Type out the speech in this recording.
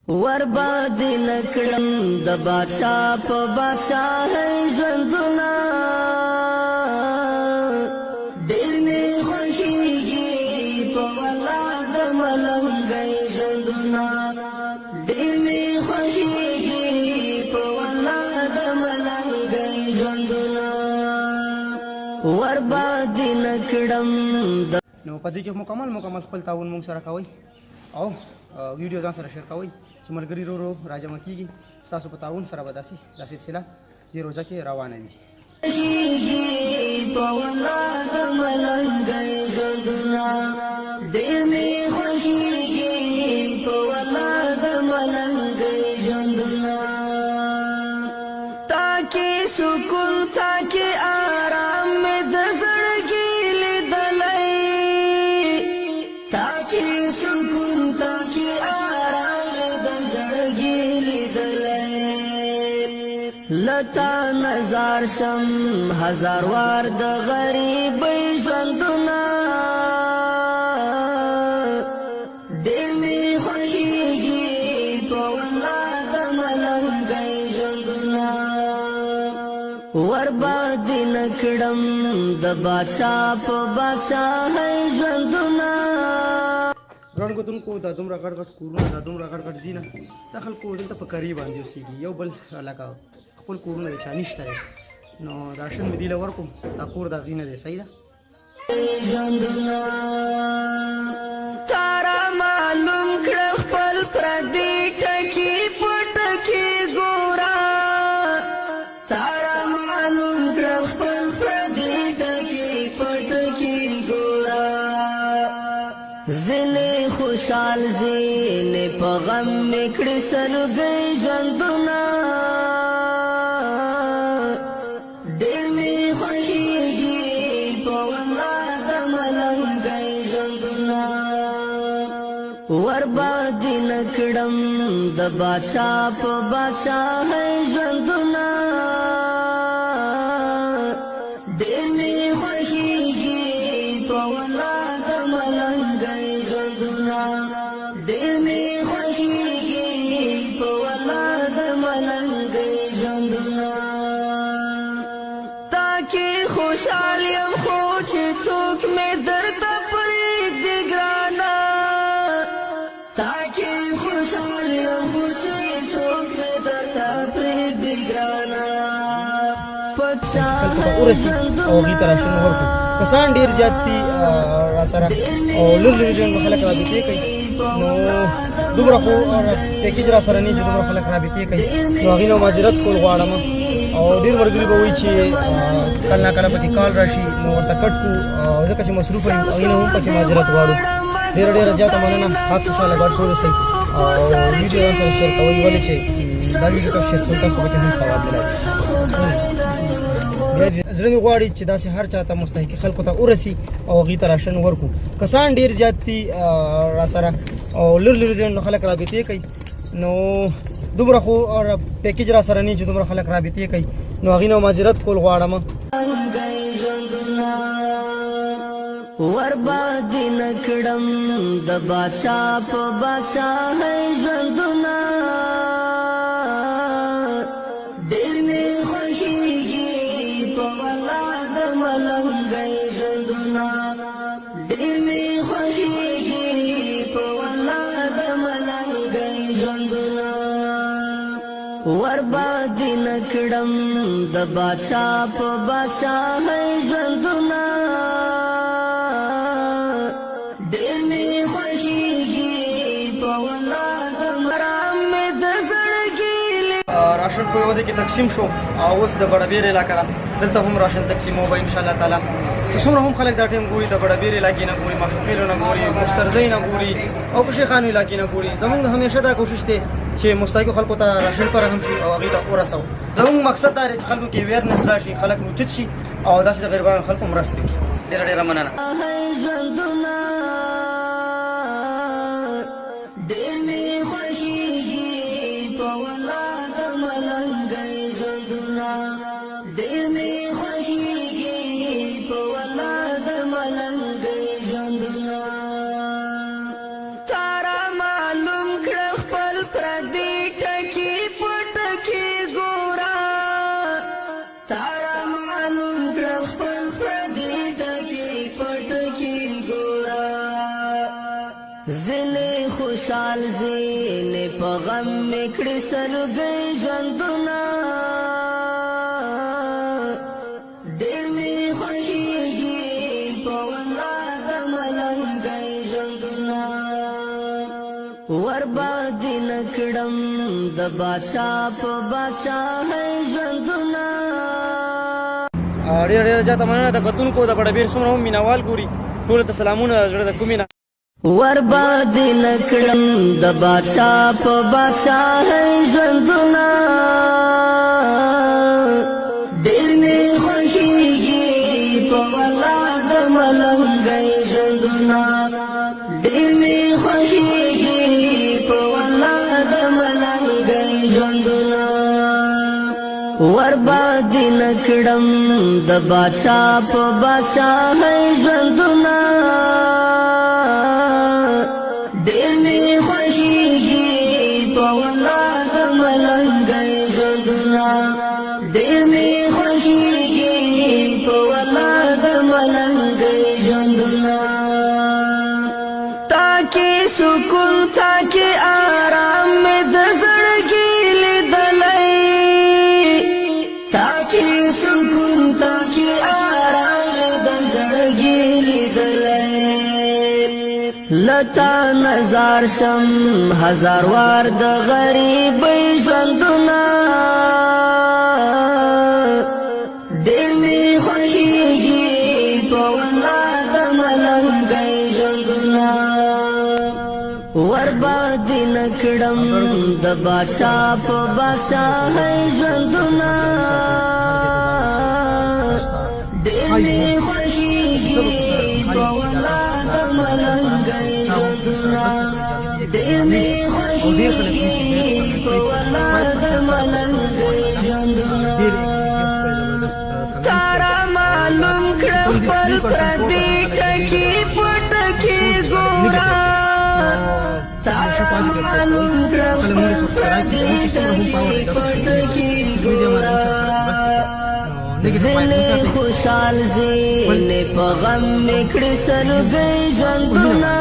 ورباد نکړم د بادشاہ په بادشاہ ژوندونه، ډېر مې خوښیږي په ولا د ملنګي ژوندونه، ډېر مې خوښیږي په ولا د ملنګي ژوندونه، ورباد نکړم د. نو په دې کې مکمل خپل تعاون مونږ سره کوئ او ویډیو ځان سره شیر کوئ چې ملګري رو رو راجمع کیږي. ستاسو په تعاون سره به داسې دا سلسله دې روژه کې روانه وي. په ولا د ملنګي ژوندونه، ډېر مې خوښیږي په ولا د ملنګي ژوندونه، تاکي سکون تاکي آرام مې د زړګي لیدلی، تاکي سکون تاکي آرام مې د زړګي لیدلی، لتا نظر شم هزار وار د غریبۍ ژوندونه، ډېر مې خوښیږي په ولا د ملنګۍ ژوندونه، ورباد نکړم د بادشاه په بادشاه ژوندونه. ګران کتونکو، دا دومره غټ غټ کورونه، دا دومره غټ غټ ځینه، دا خلکو دلته په کری باندې اوسېږي، یو بل لکه خپل کورونه د چا نشته دی. نو دا راشن مې دې له ورکړو، دا کور د هغې نه دی، صحیح ده. ژوندونه تارا معلوم کړ خپل پردي ټکی په ټکی ګورا، تارا معلوم کړ خپل پردي ټکی په ټکی ګورا، ځینې خوشحال ځینې په غم مې کړي سلګۍ ژوندونه، ډېر مې خوښیږي په ولا د ملنګۍ ژوندونه، ورباد نکړم د بادشاه په بادشاه ژوندونه، ډېر مې خوښیږي په ولا د ملنګۍ ژوندونه، ډېر مې خوښیږي په ولا د ملنګۍ ژوندونه، تاکي خوشحال یم خو چې څوک مې درته پرېږدي ګرانه، تاکي خوشحال یم خو چې څوک مې درته پرېږدي ګرانه. خلکو ته ورسي او هغوی ته راشن ورکړو. کسان ډېر زیات دي را سره او لر لرې ځایونو خلک رابطې کوي، نو دومره خو پیکیج را سره نه چې دومره خلک رابطې کوي، نو هغوی نه معذرت کول غواړم. او ډېر ملګري به وایي چې کله نا کله پکې کال راشي نو ورته کټ کړو، ځکه چې مصروف یو، هغوی نه هم پکې معذرت غواړو. ډېره ډېره زیاته مننه. حق خوشحاله باید ټول اوسئ او ویډیو ځان سره شیر کوئ، ولې چې دا ویډیو تاسو شیر کوئ تاسو پکې هم ثواب ملایي. زړه مې غواړي چې داسې هر چاته مستحق خلکو ته ورسي او هغوی ته راشن ورکړو. کسان ډېر زیات دي را سره او لر لرې ځایونو خلک رابطې کوي، نو دومره خو پیکیج را سره نه چې دومره خلک رابطې کوي، نو هغوی نه معذرت کول غواړم. ورباد نکړم د بادشاه په بادشاه ژوندونه، ډېر مې خوښیږي په ولا د ملنګۍ ژوندونه، ډېر مې خوښیږي په ولا د ملنګۍ ژوندونه، ورباد نکړم د بادشاه په بادشاه ژوندونه، ډېر مې خوښیږي په ولا د مرام مې د زړګي. راشن خو یو ځای کې تقسیم شو او اوس د بړبیر علاقه ده، دلته هم راشن تقسیمو به ان شاء الله تعالی. چې څومره هم خلک دا ټیم ګوري، د بړبیر علاقې نه ګوري، ماشوخېلو نه ګوري، مشترزۍ نه ګوري او په شیخانو علاقې نه ګوري، زمونږ همیشه دا کوشش دی چې مستحقو خلکو ته راشن فراهم شي او هغوی ته ورسوو. زمونږ مقصد دا دی چې خلکو کې اویرنس راشي، خلک روچت شي او داسې د غریبانو خلکو مرسته وکړي. ډېره ډېره مننه. ژوندونه ډېر مې خوښیږي په ولا د ملنګۍ ژوندونه، ډېر مې خوښیږي په ولا د ملنګۍ ژوندونه، تارا معلوم کړ خپل پردي ځینې په غم مې کړي سلګۍ ژوندونه. ډېر مې خوښېږي په والله د ملنګۍ ژوندونه. ورباد نه کړم د بادشاه په بادشاهۍ ژوندونه. ډېره ډېره زیاته مننه د کتونکو، د بډه بیر څومره هم مینهوال ګوري، ټولو ته سلامونه زړه د کومې نه. ورباد نه کړم د بادشاه په بادشاهۍ ژوندونه. ډېر مې خوښېږي په والله د ملنګۍ ژوندونه. ډېر مې خوښېږي په والله د ملنګۍ ژوندونه. ورباد نه کړم د بادشاه په بادشاهۍ ژوندونه. ډېر مې خوښېږي په والله د ملنګۍ ژوندونه. ډېر مې خوښېږي په والله د ملنګۍ ژوندونه. تاکي سکون، تاکي آرام مې د زړګي لیدلی. تاکي سکون، تاکي آرام مې د زړګي لیدلی. لتا نظر شم هزار وار د غریبۍ ژوندونه. ډېر مې خوښېږي په والله د ملنګۍ ژوندونه. ورباد نه کړم د بادشاه په بادشاهۍ ژوندونه. ډېر مې خوښېږي په والله د ملنګۍ ژوندونه. ډېر مې خوښېږي په والله د ملنګۍ ژوندونه. تارا معلوم کړ خپل پردي ټکی په ټکی ګورا. تارا معلوم کړ خپل پردي ټکی په ټکی ګورا. ځینې خوشحال، ځینې په غم مې کړي سلګۍ ژوندونه.